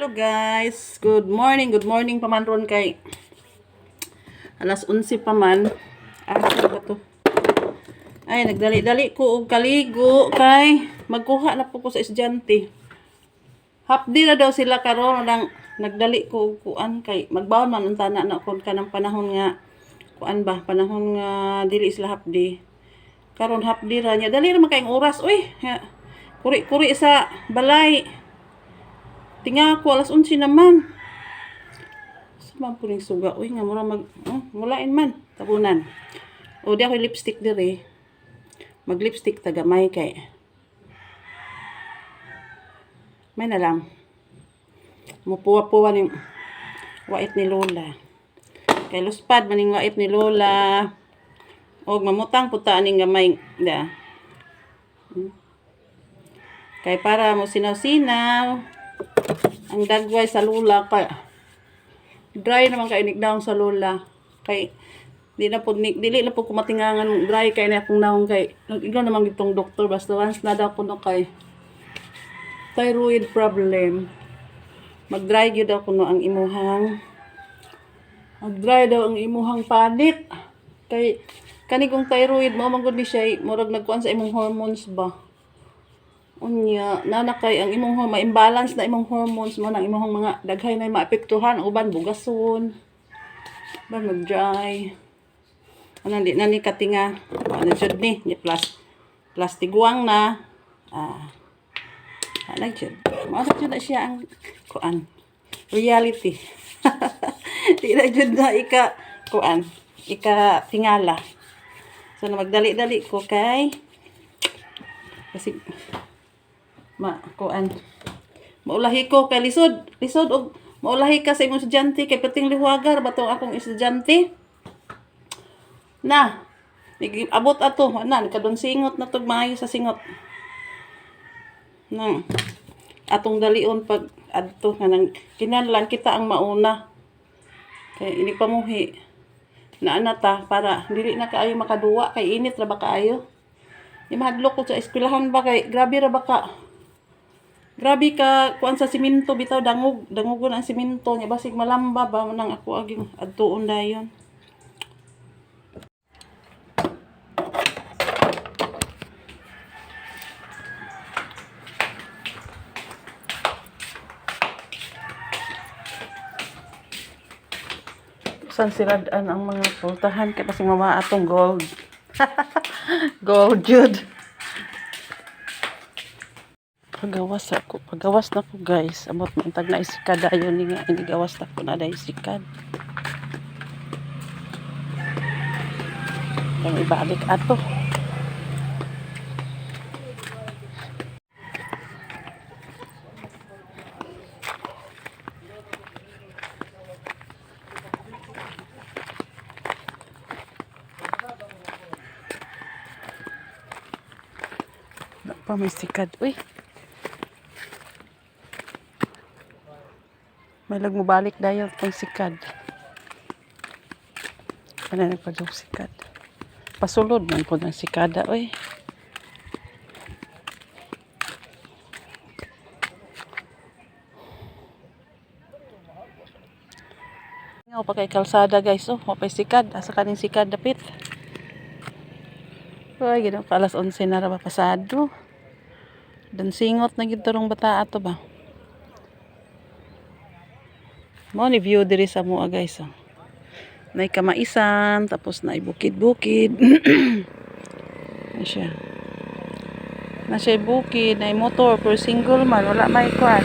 Hello guys, good morning pa man ron kay alas 11 pa man. Ah, ano ba to? Ay, nagdali-dali ko og kaligo kay magkuha na po ko sa estudyante. Half day na daw sila karon nang nagdali ko og kuan kay magbaon man unta na na kon kanang panahon nga kuan ba, panahon nga dili sila half day. Karon half day ra niya. Dali ra man kayong oras uy. Kuri-kuri sa balay. Tinga ko alas 11 naman. Sa man po ning suga uy nga mura mag oh, mulain man tabunan. O di ako lipstick dire. Mag lipstick tagamay kay. May na lang. Mupuwa-puwa ning wait ni Lola. Kay luspad maning wait ni Lola. Og mamutang puta aning gamay da. Kay para mo sinaw-sinaw. Ang dagway sa lula kay dry naman kay inig sa lula. Kay di na po ni, dili na po kumatingangan dry kay na akong naong kay nag-ingon naman gitong doktor basta once na daw kuno kay thyroid problem. Mag-dry gyud daw kuno ang imuhang mag-dry daw ang imuhang panit. Kay kani kung thyroid mo man gud ni siya murag nagkuan sa imong hormones ba. Unya, nana kay ang imong ma-imbalance na imong hormones mo nang imong mga daghay na maapektuhan uban bugason. Uban mag-dry. Ano di na ni katinga. Ano jud ni, ni plus plastiguang na. Ah. Ano jud. Mao sa jud na siya ang kuan. Reality. Di na jud na ika kuan, ika tingala. So na magdali-dali ko kay kasi ma kuan maulahi ko kay lisod lisod og maulahi ka sa imong estudyante kay perting liwagar ba tong akong estudyante na abot ato na kadon singot na tog maayo sa singot na atong dalion pag adto nga nang kinahanglan kita ang mauna kay ini pamuhi na ana ta para dili na kaayo makaduwa kay init ra ba kaayo. Di mahadlok ko sa eskwelahan ba kay grabe ra ba ka. Grabe ka kuan sa simento bitaw dangog dangogon ang simento nya basig malamba ba nang ako aging adtuon dayon. San siradaan ang mga pultahan kay basig mama atong gold. Gold jud. Pagawas ako, pagawas na ko guys. Amot man tag na isikad dayon ni nga inigawas na ko na dayon sikad. Ang ibalik ato. Wala pa may sikad. Uy. May lag mo balik dayon pang sikad. Ano nagpadong sikad? Pasulod man po ng sikada, uy. Nga pa kay kalsada guys, oh, mapay sikad. Asa kaning sikad dapit. Uy, ginoo pa alas 11 na ra ba pasado. Dan singot na gid torong bata ato ba. Mao ni view diri sa mua guys, oh. Nay kamaisan tapos nay bukid-bukid. Na siya. Na siya bukid, nay motor pero single man, wala may kwan.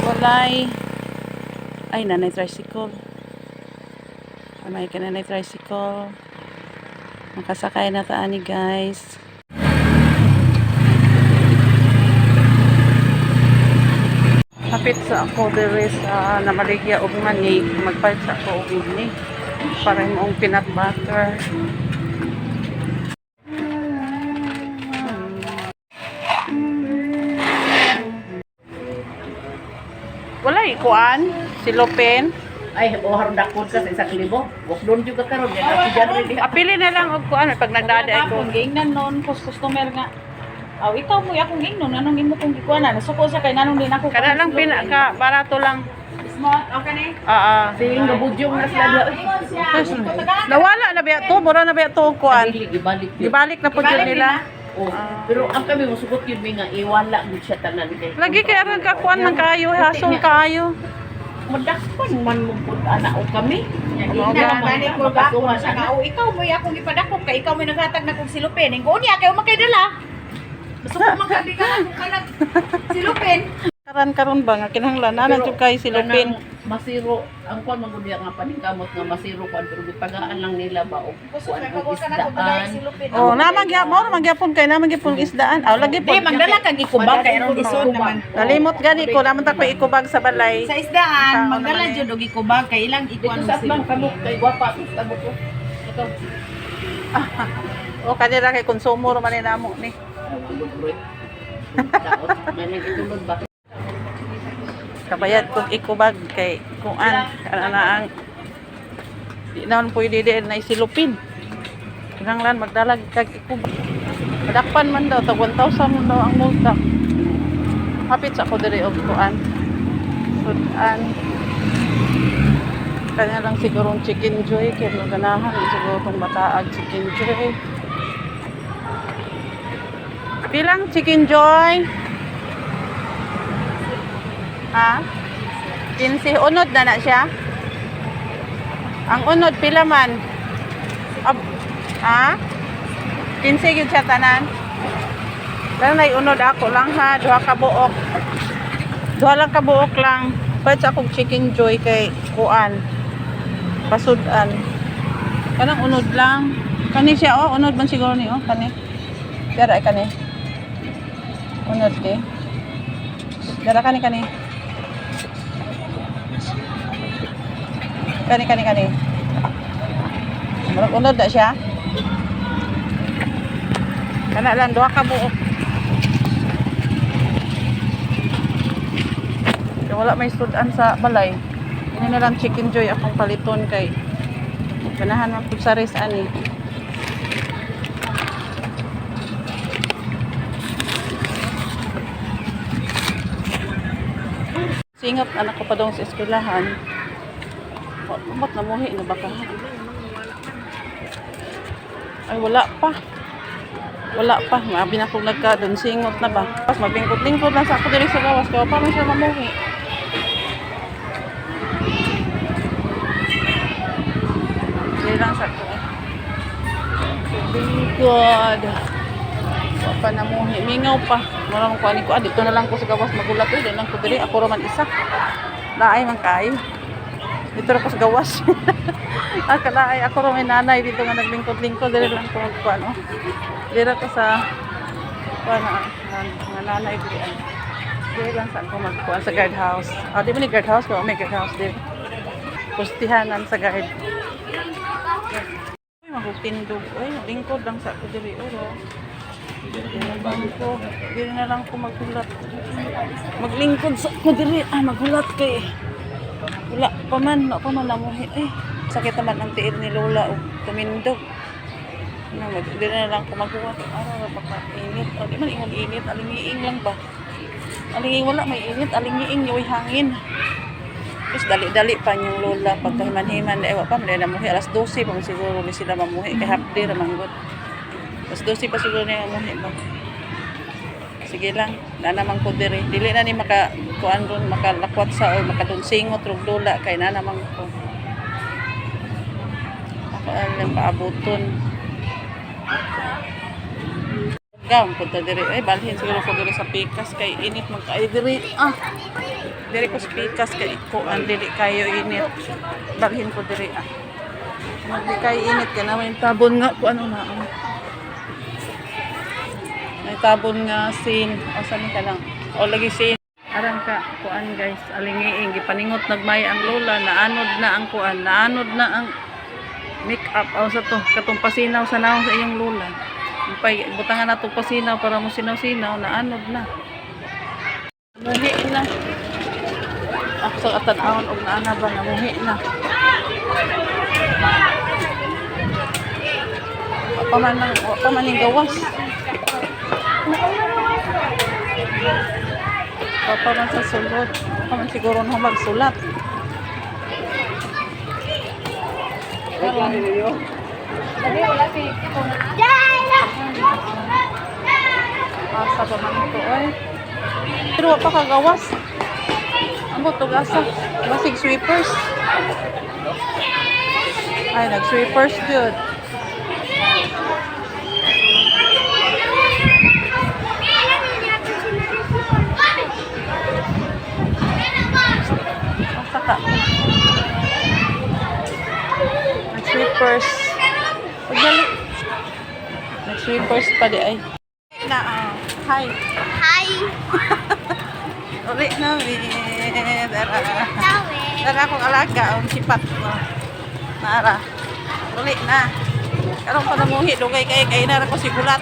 Walay ay nanay tricycle. May ka nanay tricycle. Makasakay na ta ani guys. Hapit sa ako diri sa namaligya og mani, magpalit sa ako og mani para imong peanut butter. Wala kuan si Lopen. Ay, ohar dakon ka sa 1,000. Bukdon jud ka karon yan ako dyan rin. Apili na lang og kuan pag nagdada ko. Giingnan noon kus customer nga. Aw, ikaw mo akong ingnon, anong imo kong gikuanan? Nasuko siya kay nganong di nako. Kada lang pila ka barato lang. Small, okay ni? Oo. Siling gabudyong na sila. Nawala na biya to, mura na biya to kuan. Dili gibalik yun. Gibalik na pud yun Gibalik nila. Oh, pero ang kami musugot yun mi nga iwala gud siya tanan kay. Lagi kay aron ka kuan man kaayo, hasol kaayo. Madakpan man mo pud ana o kami. Mao Na ba? gani ko ba ko siya nga, "Oh, ikaw mo akong gipadakop kay ikaw mo naghatag na kong silupin." Ingon niya kay makay dala. Masuko man ka di ka akong kanag silupin. Karan karon ba nga kinahanglan na jud kay silupin. Kanang masiro ang kuan man gud nga paningkamot nga masiro kuan pero gipagaan lang nila ba og Kusog kuan kay og pagwa ka na kung dala isdaan. silupin. Oh, naman gyapon, mao naman gyapon kay naman gyapon isdaan. Aw lagi Di po. magdala kag ikubag kay aron isod naman. Nalimot gani ko naman ta ko ikubag sa balay. Sa isdaan, Sao magdala naman eh. jud og ikubag kay ilang ikuan Dito sa atbang kamok kay gwapa sa tabok ko. Ito. O kanira kay konsumo ra man ni namo ni. Daot, may nagitulod ba? Kabayad kog ikubag kay kuan ana na ang di naman pwede di na isilupin. Kinahanglan magdalag kag ikubag. Madakpan man daw tag 1,000 man daw ang multa. Hapit sa ako diri og kuan. Sudan. Kanya lang sigurong chicken joy kay maganahan siguro tong bataag chicken joy. Bilang chicken joy? Ha? 15. Unod na na siya? Ang unod, pila man? Ab ha? 15 yun siya tanan? Lang na unod ako lang ha. Duha ka buok. Duha lang ka buok lang. Pwede sa akong chicken joy kay kuan. Pasudan. Kanang unod lang. Kani siya oh, unod man siguro ni oh, kani. Dara ay kani. Unod di. Dara kani kani. Kani kani kani. Murag unod na siya. Kana lang duha ka buok. Kaya wala may sudan sa balay. Ini na lang chicken joy akong paliton kay ganahan man pud sa rice ani. Singot anak ko pa dong sa eskwelahan. Ba't namuhi na baka? Ay, wala pa. Wala pa. Mabi na kong nagka doon. Singot na ba? Pas magbingkot-lingkod lang sa ako diri sa gawas. Kaya pa man siya mamuhi. Dili lang sa ako. Lingkod. Wa pa namuhi. Mingaw pa. Wala mong kuhanin ko. Ah, dito na lang ko sa gawas magulat. Eh, dili lang ko diri. Ako raman isa. Laay man kayo. Dito ra ko sa gawas. Ah, kalaay. Ako ra may nanay dito nga naglingkod-lingkod. Dili lang ko magkuan. Oh. Dili ra ko sa kuan ah, nga nanay dili. Ah. Dili lang sa ako magkuan sa guard house. Ah, di ba ni guard house ko? May guard house dili. Pustihanan sa guard. Uy, magutindog. Uy, lingkod lang sa ako diri oro. Dili na lang ko, dili na lang ko maghulat. Maglingkod sa ako diri. Ah, maghulat kay. Wala pa man namuhi. Eh, sakit naman ang tiil ni Lola o tumindog. Ano, dili na lang ko maghulat. Ara, baka init. O, di man ingon init. Alingiing lang ba? Alingiing wala, may init. Alingiing, yoy hangin. Tapos dali-dali pa niyong lola pagkahiman-himan eh wa pa man namuhi alas 12 pa man siguro ni sila mamuhi kay half day ra man gud. Alas 12 pa siguro niya mamuhi ba. Sige lang, na naman ko diri. Dili na ni maka kuan ron makalakwat sa o makadunsingot rog lola kay na naman ko. Ako ang paabuton. Gawon ko ta diri. Ay balhin siguro ko diri sa pikas kay init man kay diri. Ah. Diri ko sa pikas kay ko ang dili kayo init. Balhin ko diri ah. Magdi kayo init kay na may tabon nga ko ano na. Ah. May tabon nga sin. O sa ni ka lang. O lagi sin. Aran ka kuan guys, alingiing gipaningot nagmay ang lola, naanod na ang kuan, naanod na ang make up aw sa to katong pasinaw sa naong sa iyong lola. Pay butangan nato pasinaw para mo sinaw-sinaw naanod na. Muhi na. Ako sa atan-awon og naana ba namuhi na. Wa pa man ang wa pa man ning gawas. Papa man sa sulod. Papa man siguro na magsulat. Asa pa man ito ay. Pero wa pa kagawas. Amo to asa. Basig sweepers. Ay, nag-sweepers jud. Asa ka? Nag-sweepers. Pagdali. Nag-sweepers pa di ay. Na, ah. Hi. Hi. Uli na mi. Dara. Dara akong alaga ang sipat ko. Nara. Uli na. Karon pa namuhi dugay kay kay nara ko sigulat.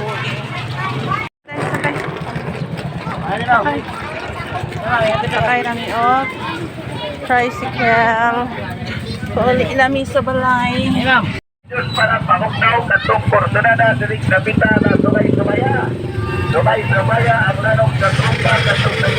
Uli. Sakay, sakay. Sakay na mi og tricycle. Pauli nami sa balay. Diyos para pahugnaw katong Portonada diri kapita na sumay sumaya. Sumay sumaya ang lanong sa trumpa katong sa